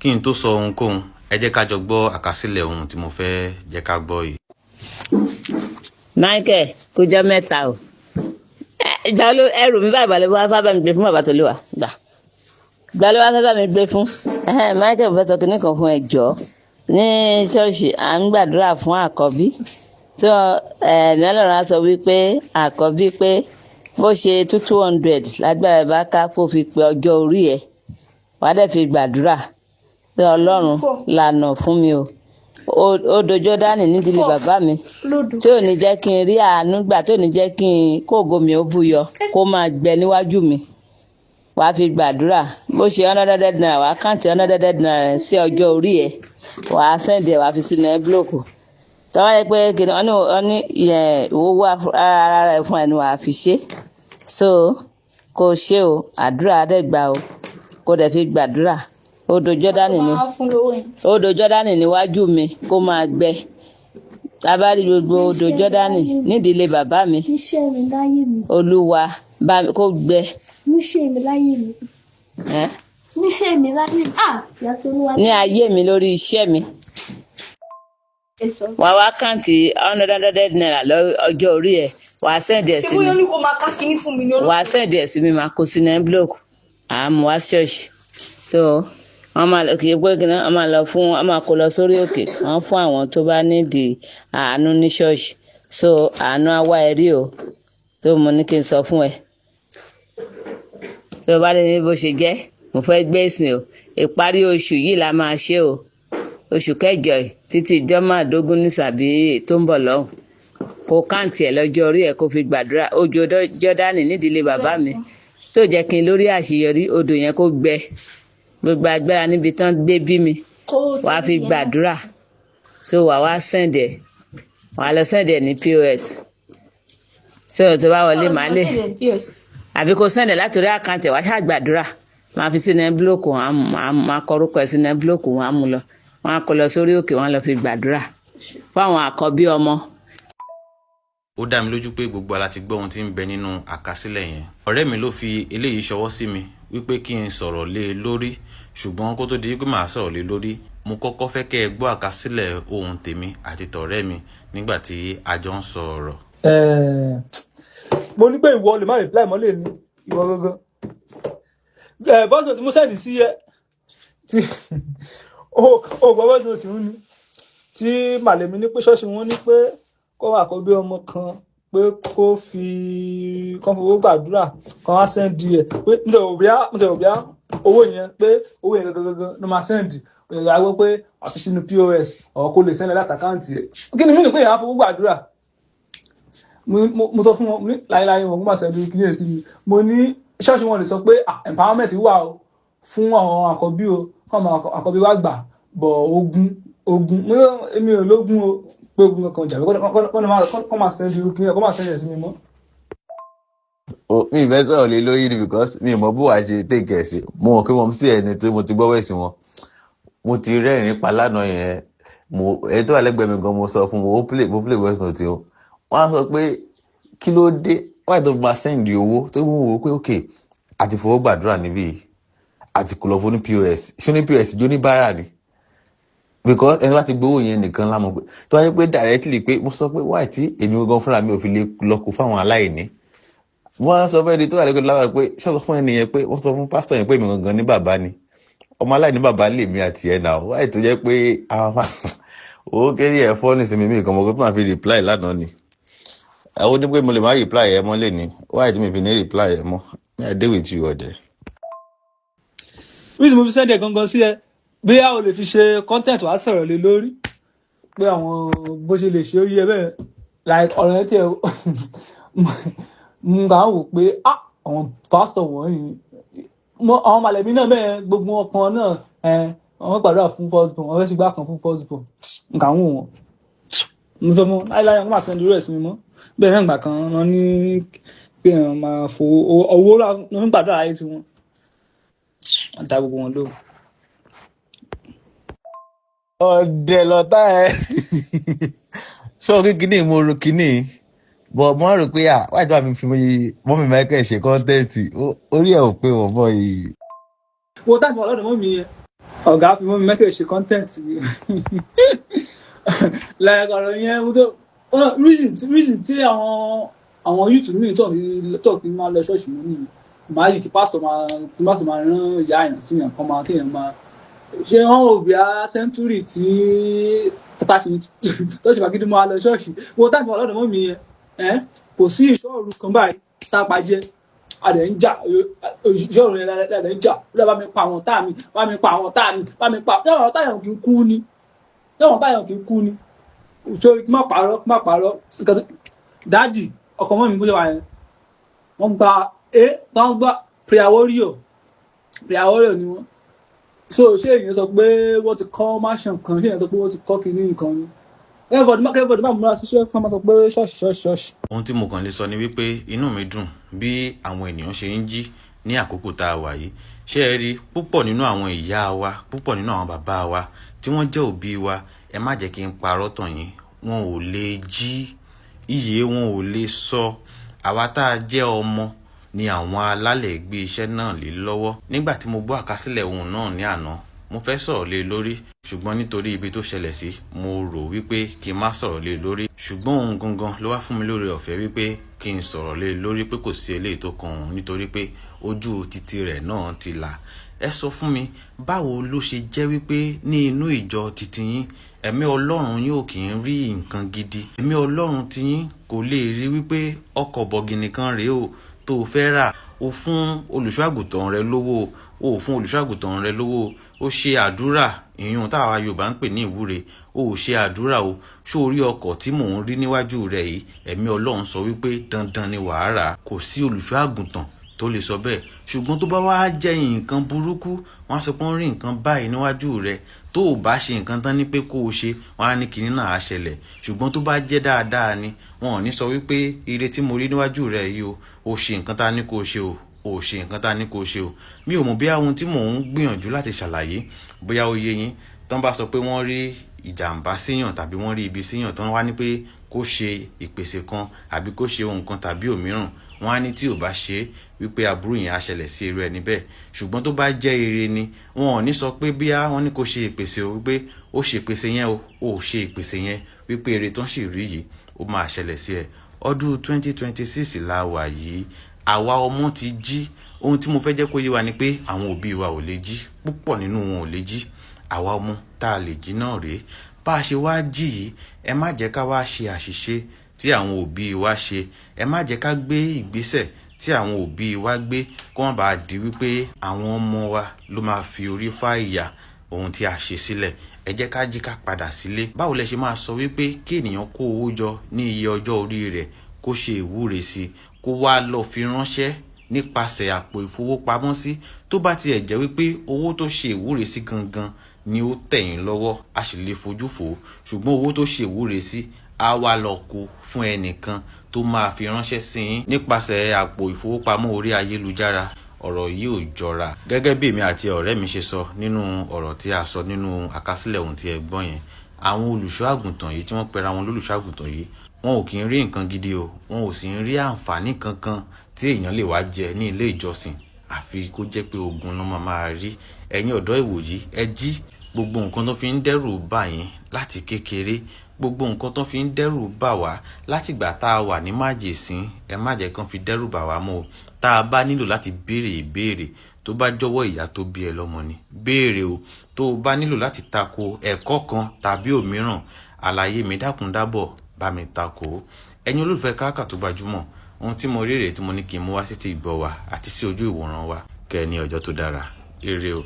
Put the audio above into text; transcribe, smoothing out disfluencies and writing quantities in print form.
Kí n tó sọ ohunkóhun, ẹ jẹ́ ká jọ gbọ́ àkásílẹ̀ ohun tí mo fẹ́ jẹ́ ká gbọ́ yìí. Michael, kújọ mẹ́ta o. Ìgbà ló ẹrù mi báyìí balẹ̀ wá fẹ́ bá mi gbé fún bàbá Tolúwa gbà. Ìgbà ló wá fẹ́ bá mi gbé fún. Michael, fẹ́ sọ kinní kan fún ẹ jọ. Ní ṣọ́ọ̀ṣì, à ń gbàdúrà fún àkọ́bí tí ẹ̀mí Ọlọ́run á sọ wípé àkọ́bí pé bó ṣe 200 lágbára ẹ̀ bá ká, kó fi pe ọjọ́ orí ẹ̀, wàá dẹ̀ fi gbàdúrà pé Ọlọ́run lànà fún mi o, odò Jọ́dánì nídìílé bàbá mi tí ò ní jẹ́ kí n rí àánú gbà, tí ò ní jẹ́ kí n kóògó mi ó búyọ, kó máa gbẹ níwájú mi. Wàá fi gbàdúrà. Bó ṣe ₦100, wàá count ₦100 sí ọjọ́ orí ẹ̀, wàá send ẹ̀, wàá fi sínú envelope. Tọ́wọ́ yẹ pé kìnìún wọ́n ní owó ara rẹ̀ fún ẹni wàá fi ṣe. So kò ṣe o, àdúrà dẹ̀ gbà o, kó dẹ̀ fi gbàdúrà. Odò Jọ́dánì ni, odò Jọ́dánì níwájú mi kó máa gbẹ. Tábàrí gbogbo odò Jọ́dánì nídìílé bàbá mi, Olúwa bá mi kó gbẹ. Níṣẹ́ mi láyé mi. Níṣẹ́ mi láyé mi. Ah! Ní ayé mi, lórí iṣẹ́ mi, wàá wá count ₦100 lọ́jọ́ orí ẹ̀, wàá send ẹ̀ sí mi. Wàá send ẹ̀ sí mi, máa kó sínú envelope, àmú wá ṣọ́ọ̀ṣì. So wọ́n máa lọ, kì í pé wọ́n máa lọ fún, wọ́n máa kó lọ sórí òkè, wọ́n fún àwọn tó bá nídìí àánú ní ṣọ́ọ̀ṣì. So àánú á wá ẹ rí o. Tó mo ní kí n sọ fún ẹ, tó o bá lè ní bó ṣe jẹ́, mo fẹ́ gbé ìsìn o. Ìparí oṣù yìí la máa ṣe o, oṣù kẹjọ yìí títí ìjọ 15 ní sàbí tó ń bọ̀ lọ́hùn. Kó count ẹ̀ lọ́jọ́ orí ẹ̀, kó fi gbàdúrà. Odò Jọ́dánì nídìílé bàbá mi tó jẹ́ kí n lórí àṣeyọrí, odò yẹn kó gbẹ. Gbogbo agbára níbi tán gbé bí mi, wàá fi gbàdúrà. So wàá wá send ẹ̀, wàá lọ send ẹ̀ ní POS. So tó bá wọlé, màá lè àbí kó send ẹ̀ láti orí account ẹ̀. Wàá ṣáà gbàdúrà, máa fi sínú envelope, máa kọ orúkọ ẹ̀ sínú envelope, wọn á mú lọ, wọn á kó lọ sórí òkè, wọn á lọ fi gbàdúrà fún àwọn àkọ́bí ọmọ. Ó dá mi lójú pé gbogbo wa la ti gbọ́ ohun tí ń bẹ nínú àkásílẹ̀ yẹn. Ọ̀rẹ́ mi ló fi eléyìí ṣọwọ́ sí mi wípé kí n sọ̀rọ̀ lé e lórí, ṣùgbọ́n kó tó di pé màá sọ̀rọ̀ lé lórí, mo kọ́kọ́ fẹ́ kẹ́ ẹ gbọ́ àkásílẹ̀ ohun tèmi àti tọ̀rẹ́ mi nígbà tí a jọ ń sọ ọ̀rọ̀. Mo ní pé ìwọ lè má reply mọ́ lè ní ìwọ gangan voice note tí mo send sí ẹ, tí o gbọ́ voice note ń ní tí màlẹ́mí ní pé ṣọ́ọ̀ṣì wọn ní pé kó wà kó bí ọmọ kan pé kó fi kán fowó gbàdúrà, kán wá send ẹ̀, pé nítorí òbíá owó yẹn, pé owó yẹn gangan gangan ló máa send. Òyìnbó àgbọ̀ pé àfi sínú POS ọ̀ kó lè send láti account ẹ̀. Kí ni mí ní pé èèyàn á fowó gbàdúrà? Mo sọ fún wọn ní láéláé, wọn kó má send kí ní èsì mi. Mo ní ṣọ́ọ̀ṣì wọn lè sọ pé, ah, empowerment wà o fún àwọn àkọ́bí o, kọ́ àwọn àkọ́bí wa gbà bọ̀ ogún ogún. Mo ní èmi ò lógún o, pé ogún kankan jà kọ́ máa send kí ní kọ́ máa send ẹ̀ sí mi mọ́. Mi ì fẹ́ sọ̀rọ̀ lé lórí ni because mi ì mọ bó wàá ṣe take ẹ̀ sí. Mo mọ̀ pé mo sí ẹni tó mo ti gbọ́ wẹ̀sì wọn. Mo ti rẹ́rìn-ín pa lánàá yẹn. Mo ẹni tó wà lẹ́gbẹ̀ẹ́ mi gan, mo sọ fún mo play voice note o. Wọ́n á sọ pé kí ló dé wáyé tó fi máa send owó tó mú wò ó pé ok, àti fowó gbàdúrà níbí, àti kò lọ fún ní POS. Ṣé ní POS jó ní báárà ni? Because ẹni bá ti gbowó yẹn nìkan lámọ̀ pé tó wáyé pé directly pé mo sọ pé wáyé tí èmi gan fúnra mi ò fi lè lọ kó fáwọn aláìní. Wọ́n á sọ fún ẹni tó wà lẹ́gbẹ̀ẹ́ lára pé ṣé sọ fún ẹni yẹn pé wọ́n sọ fún pásítọ̀ yẹn pé èmi gangan ní bàbá ni, ọmọ aláìní bàbá lè mi àti ẹ̀ náà. Wáyé tó jẹ́ pé àwọn owó kéré ẹ̀ fọ́ nísìnyí, mi kàn mọ́ pé máa fi reply lánàá ni. Àwọn oní pé mo lè má reply ẹ mọ́ lè ní wáyé tí mi fi ní reply ẹ mọ́. Me, I dey with you ọ̀dẹ̀. Bí mo fi send ẹ̀ gangan sí ẹ, bí a ò lè fi ṣe content, wàá sọ̀rọ̀ lé lórí pé àwọn bó ṣe lè ṣe ó yẹ bẹ́ẹ̀. Like ọ̀rọ̀ yẹn tiẹ̀ mo kà ń wò pé, ah, àwọn pásítọ̀ wọ̀nyí, àwọn màlẹ́bí náà bẹ́ẹ̀, gbogbo wọn kan náà ẹ wọ́n gbàdúrà fún first born, wọ́n fẹ́ ṣe gbá kan fún first born. N kà ń wò wọ́n. Mo sọ fún wọn láíláí, wọn máa send irú ẹ̀ sí mi mọ́. Bẹ́ẹ̀ náà, ìgbà kan wọn ní pé wọn máa fowó owó ló ń gbàdúrà ayé tiwọn. Wọ́n dá gbogbo wọn lóhùn. Ọ̀dẹ̀ lọ́tà ẹ̀ ṣọ́ kíní, mo ro kíní bọ̀, mo rò pé à wáyé tó wà mí fi mọ́mí Michael ṣe content, orí ẹ̀ ò pé wọ́n bọ̀ yìí. Wo táìmù ọlọ́dọ̀ mọ́ mi yẹn. Ọ̀gá fi mọ́ mi mẹ́kẹ̀ ṣe content like ọ̀rọ̀ yẹn mo tó reason tí àwọn youth mi tó fi máa lọ ṣọ́ọ̀ṣì mọ́ nìyẹn. Màá yìí kí pásítọ̀ máa rán ìyá èèyàn sí yàn kan máa kéèyàn máa ṣé wọn ò bí a century tí tata ṣe tó ṣe fàgídí máa lọ ṣọ́ọ̀ṣì wo táìpù ọlọ́dọ̀ mọ́ mi yẹn ẹ́. Kò sí ìṣọ́ọ̀rù kan báyìí tá a pa jẹ́, a dẹ̀ ń jà ìṣọ́ọ̀rù yẹn la dẹ̀ ń jà. Ó dẹ̀ bá mi pa àwọn ọ̀tá mi, bá mi pa àwọn ọ̀tá mi, bá mi pa ṣé àwọn ọ̀tá yẹn kì í kú ni? Ṣé àwọn ọ̀tá yẹn kì í kú ni? Sórí kí má parọ́, kí má parọ́. Daddy ọkọ mọ́ mi bó ṣe wà yẹn, wọ́n gba ẹ tán gba prayer warrior, prayer warrior ni wọ́n. So ṣé èèyàn sọ pé wọ́n ti kọ́ mansion kan? Ṣé èèyàn sọ pé wọ́n ti kọ́ kinní nǹkan ni? Everybody má múra sí ṣọ́ọ̀ṣì, má sọ pé ṣọ́ọ̀ṣì, ṣọ́ọ̀ṣì, ṣọ́ọ̀ṣì. Ohun tí mo kàn lè sọ ni wípé inú mi dùn bí àwọn ènìyàn ṣe ń jí ní àkókò tá a wà yìí. Ṣé ẹ rí púpọ̀ nínú àwọn ìyá wa, púpọ̀ nínú àwọn bàbá wa tí wọ́n jẹ́ òbí wa, ẹ má jẹ́ kí n parọ́ tàn yín, wọn ò lè jí, iyè wọn ò lè sọ. Àwa tá a jẹ́ ọmọ ni àwọn alálẹ̀ gbé iṣẹ́ náà lé lọ́wọ́. Nígbà tí mo gbọ́ àkásílẹ̀ ohun náà ní àná, mo fẹ́ sọ̀rọ̀ lé lórí, ṣùgbọ́n nítorí ibi tó ṣẹlẹ̀ sí, mo rò wípé kí n má sọ̀rọ̀ lé lórí. Ṣùgbọ́n òun gangan ló wá fún mi lórí ọ̀fẹ́ wípé kí n sọ̀rọ̀ lé lórí, pé kò sí eléyìí tó kan òun nítorí pé ojú títí rẹ̀ náà ti là. Ẹ sọ fún mi, báwo ló ṣe jẹ́ wípé ní inú ìjọ titi yín, ẹ̀mí Ọlọ́run yóò kì í rí nǹkan gidi? Ẹ̀mí Ọlọ́run tiyín kò lè rí wípé ọkọ̀ bọ̀gìnì kan rèé o tó o fẹ́ rà. O fún olùṣọ́ àgùntàn rẹ lówó, o fún olùṣọ́ àgùntàn rẹ lówó, ó ṣe àdúrà, ìyún táwa Yorùbá ń pè ní ìwúre, o ò ṣe àdúrà o. Ṣó o rí ọkọ̀ tí mò ń rí níwájú rẹ yìí? Ẹ̀mí Ọlọ́run sọ wípé dandan ni wàá rà. Kò sí olùṣọ́ àgùntàn tó lè sọ bẹ́ẹ̀. Ṣùgbọ́n tó bá wá jẹ́ nǹkan burúkú, wọ́n á sọ pé wọ́n rí nǹkan báyìí níwájú rẹ, tó o bá ṣe nǹkan tán ní pé kó o ṣe, wọ́n á ní kinní náà á ṣẹlẹ̀. Ṣùgbọ́n tó bá jẹ́ dáadáa ni, wọn ò ní sọ wípé ire tí mo rí níwájú rẹ yìí o, o ṣe nǹkan tá a ní kó o ṣe o, ò ṣe nǹkan tá a ní kó o ṣe o. Mi ò mọ̀ bí ohun tí mò ń gbìyànjú láti ṣàlàyé bóyá ó yé yín. Tán bá sọ pé wọ́n rí ìjàmbá síyàn tàbí wọ́n rí ibi síyàn, tán wá ní pé kó ṣe ìpèsè kan àbí kó ṣe ohun kan tàbí òmíràn, wọ́n á ní tí ò bá ṣe é, wípé aburú yẹn á ṣẹlẹ̀ sí irú ẹni bẹ́ẹ̀. Ṣùgbọ́n tó bá jẹ́ ire ni, wọn ò ní sọ pé bíyá wọ́n ní kó ṣe ìpèsè o, wípé ó ṣe ìpèsè yẹn o, ó ṣe ìpèsè yẹn, wípé ire tán sì rí yìí, ó máa ṣẹlẹ̀ sí ẹ. Ọdún 2026 la wà yìí, àwa ọmọ ti jí. Ohun tí mo fẹ́ jẹ́ kó yé wa ni pé àwọn òbí wa ò lè jí, púpọ̀ nínú wọn ò lè jí. Àwa ọmọ tá a lè jí náà rèé. Bá a ṣe wá jí yìí, ẹ má jẹ́ ká wá ṣe àṣìṣe tí àwọn òbí wa ṣe. Ẹ má jẹ́ ká gbé ìgbésẹ̀ tí àwọn òbí wa gbé, kó má bàa di wípé àwọn ọmọ wa ló máa fi orí fá ìyà ohun tí a ṣe sílẹ̀. Ẹ jẹ́ ká jí, ká padà sílé. Báwo lẹ ṣe máa sọ wípé kí ènìyàn kó owó jọ ní iye ọjọ́ orí rẹ̀, kó ṣe ìwúre sí, kó wá lọ fi ránṣẹ́ nípasẹ̀ àpò ìfowópamọ́sí? Tó bá tiẹ̀ jẹ́ wípé owó tó ṣe ìwúre sí gangan ni ó tẹ̀ yín lọ́wọ́, a sì lè fojú fò ó. Ṣùgbọ́n owó tó ṣe ìwúre sí, á wá lọ kó fún ẹnìkan tó máa fi ránṣẹ́ sí yín nípasẹ̀ àpò ìfowópamọ́ orí ayélujára. Ọ̀rọ̀ yìí ò jọra. Gẹ́gẹ́ bí èmi àti ọ̀rẹ́ mi ṣe sọ nínú ọ̀rọ̀ tí a sọ nínú àkásílẹ̀ ohun tí ẹ gbọ́ yẹn, àwọn olùṣọ́ àgùntàn yìí tí wọ́n pera wọn lólùṣọ́ àgùntàn yìí, wọn ò kì í rí nǹkan gidi o. Wọn ò sì ń rí àǹfààní kankan tí èèyàn lè wá jẹ ní ilé ìjọsìn, àfi kó jẹ́ pé ogun ló máa rí. Ẹ̀yin ọ̀dọ́ ìwòyí, ẹ jí. Gbogbo nǹkan tó fi ń dẹ́rù bà yín láti kékeré, gbogbo nǹkan tó fi ń dẹ́rù bà wá látìgbà tá a wà ní májèsín, ẹ má jẹ́ kán fi dẹ́rù bà wá mọ́ o. Tá a bá nílò láti béèrè ìbéèrè, tó bá jọ̀wọ́ ìyá tó bí ẹ lọ́mọ ni, béèrè o. Tó o bá nílò láti tako ẹ̀kọ́ kan tàbí òmíràn, àlàyé mi, dákun dábọ̀ bá mi tako o. Ẹ̀yin olólùfẹ́ Kárákà tó gbajúmọ̀, ohun tí mo rí rèé tí mo ní kí n mú wá sí ti ìgbọ́ wa àti sí ojú ìwòran wa. Kẹ́ ẹ ní ọjọ́ tó dára. Ire o.